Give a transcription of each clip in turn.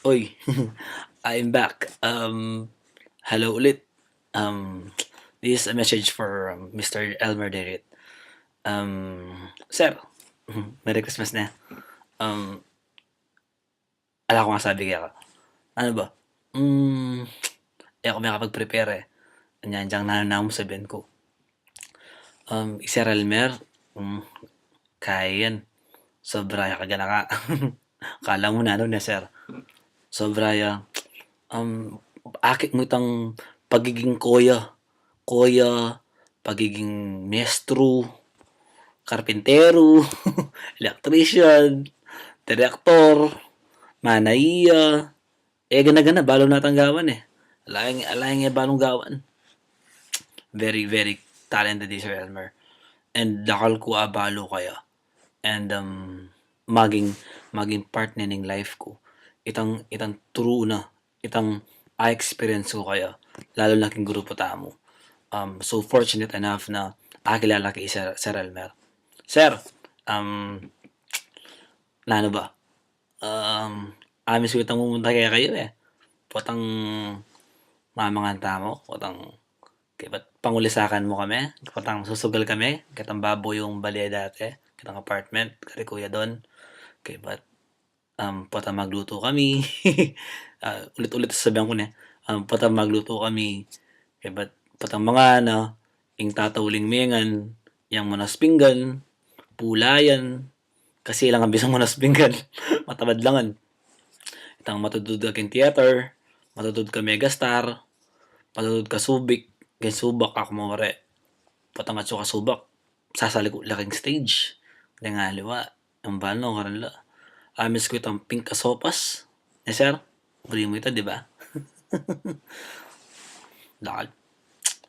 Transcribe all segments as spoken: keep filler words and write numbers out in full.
Oy, I'm back. Um, hello ulit. Um, this is a message for, um, Mister Elmer Derit. Um, sir, Merry Christmas na. Um, ala kung masabi keka. Nanu ba? Mm, e ku makapag-prepare e. Anya, anyang nanu namu sabian ku. Um, i Sir Elmer, um, kaya yan. Sobra ya kaganaka. Kala mu nanu ne, sir. Sobra ya, um, akit mu itang pagiging koya. Koya, pagiging maestro, karpintero, electrician, direktor, manaya. E gana-gana, balu na itang gawan e. Ala yang, ala yang e balung gawan. Very, very talented i Sir Elmer. And dakal ku abalu kaya. And, um, maging, maging part ne ning life ku. Itang, itang true na, itang a-experience ku kaya, lalu na king grupu tamu. Um, so fortunate enough na akilala ke i Sir, Sir Elmer. Sir, um, nanu ba? Um, amis ku itang mumunta kekayu e. Potang mamangan tamu, potang, kaybat pangulisakan mu kami, potang susugal kami, kitang babu yung bale dati, kitang apartment, kari Kuya Don, kaybat, um, potang maglutu kami, ah, ulit-ulit sasabian ku ne, um, potang maglutu kami, kaybat, potang mangana, ing tatauling mengan, yang manas pinggan, pulayan, kasi ilang abis ang manas pinggan, matabad langan. Itang matutud ka king theater, matutud ka megastar, matutud ka Subic, king Subic aku mawari. Potang atsu ka Subic, sasaliku la king stage. Deng aliwa, ang bano, karan la. Amis ku itang pink a sopas. E, sir? Buri mu ita, di ba? Dakal.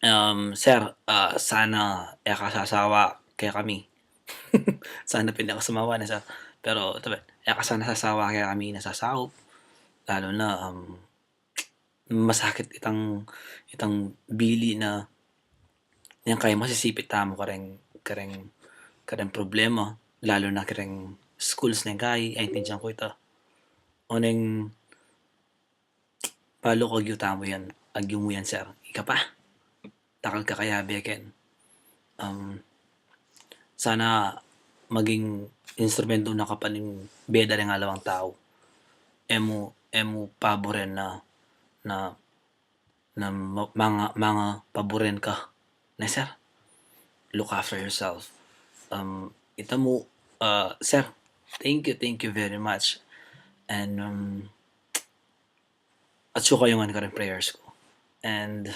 Um, sir, ah, sana e ka sasawa kekami. Sana pin e ka sumawa ne, sir. Pero, tabi, e ka sana sasawa kekami nasasaup. Lalu na, um, masakit itang, itang bili na, yang kaya masisipit tamu kareng, kareng, kareng problema, lalu na kareng schools neng kaya, aintindian ku ita. O neng, balu ku agyu tamu yan, agyu mu yan, sir. Ika pa, dakal ka kayabe ken. Um, sana maging instrumento na ka pa ning bie da ring alawang tau. E mu, e mu paburen na, na, na ma-, manga, manga paburen ka. Ne, sir? Look after yourself. Um, ita mu, uh, sir, thank you, thank you very much. And, um, atsu kayu ngan kareng prayers ku. And,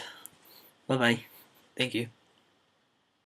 bye-bye. Thank you.